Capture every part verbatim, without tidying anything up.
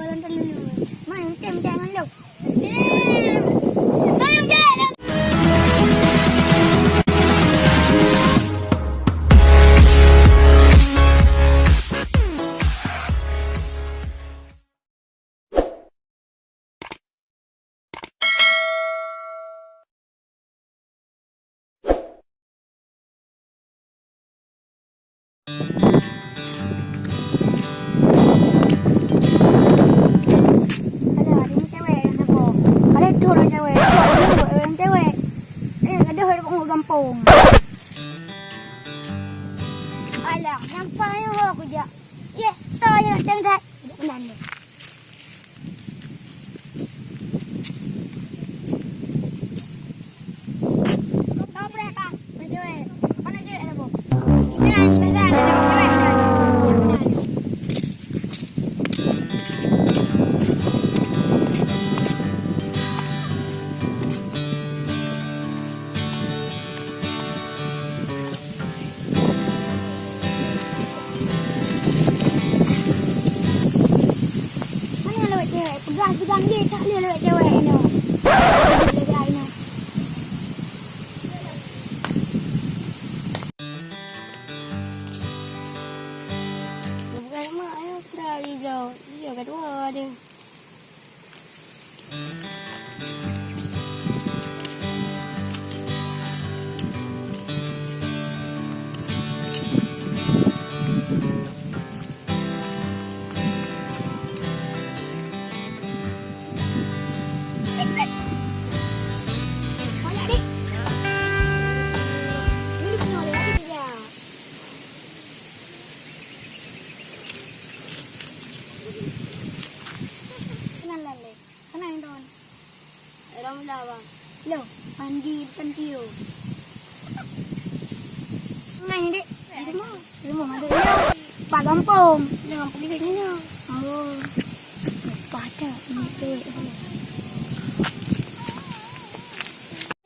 Main tem jangan lo. Tem. Main jangan lo. Ada, ada yang cewek yang telepon. Ada tu orang cewek. Ada orang cewek. Eh, ada orang gampong. Alah, nampak yang ho aku jak. Yeh, saya tengah. Benar ni. Mana lewat cewek? Pegang-pegang dia, tak boleh lewat cewek, you know. Pegang, you know. Bukan mak, ayah pula hijau. Iya, kat luar ada. Kenalan lé. Kenalan, Don. Eh, Don, bang. Lo, Andi bukan Tio. Ngai, Dek. Di rumah. Di rumah ada. Pak Gampong. Di Gampong di sini. Oh. Lupa dah. Ini tu.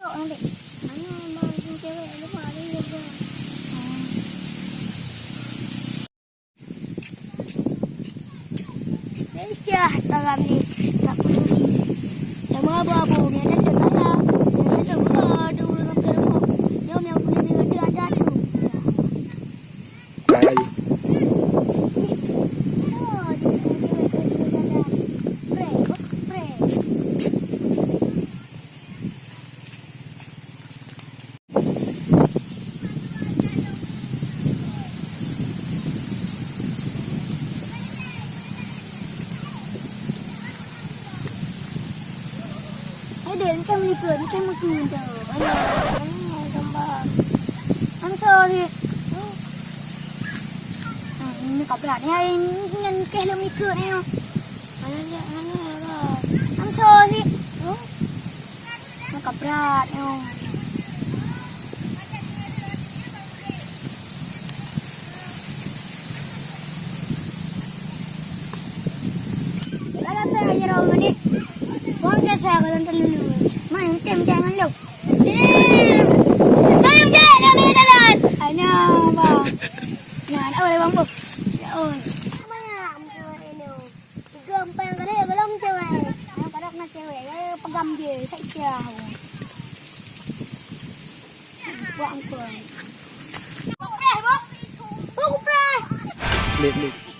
Tok, Dek. Mana abang cewek lupa ada juga. Oh. Ecah tangan ni tak peduli. Sama abu-abu ni ada tu saya. Ada tu buka tu urang kata rumah. Dia yang punya dia ada ada tu. Baik. Oh, dia punya dia ada. Pre, pre. Hai dek, engkai meulikot, engkai meukeue tu. Alah, alah, gambar. Am sorry. Ah, ini kabrak ni, hai, nyan keh lom meulikot ni. Alah, alah, alah. Am sorry. Oh. Nyan kabrak nyoe. Kalau saya aja orang ni, orang biasa kalau terlalu. Main tem jangan lo. Tem. Main je lo ni jalan. Ana, bang. Nah, nak boleh bang, Bu. Ya, oi. Apa ya? Musuh ini. Tiga empat yang kali ya, belum cewek. Yang pada kena cewek, ya, pegang je, tak sia. Buat angkut. Kupreh, Bok. Bok, kupreh. Lip, lip.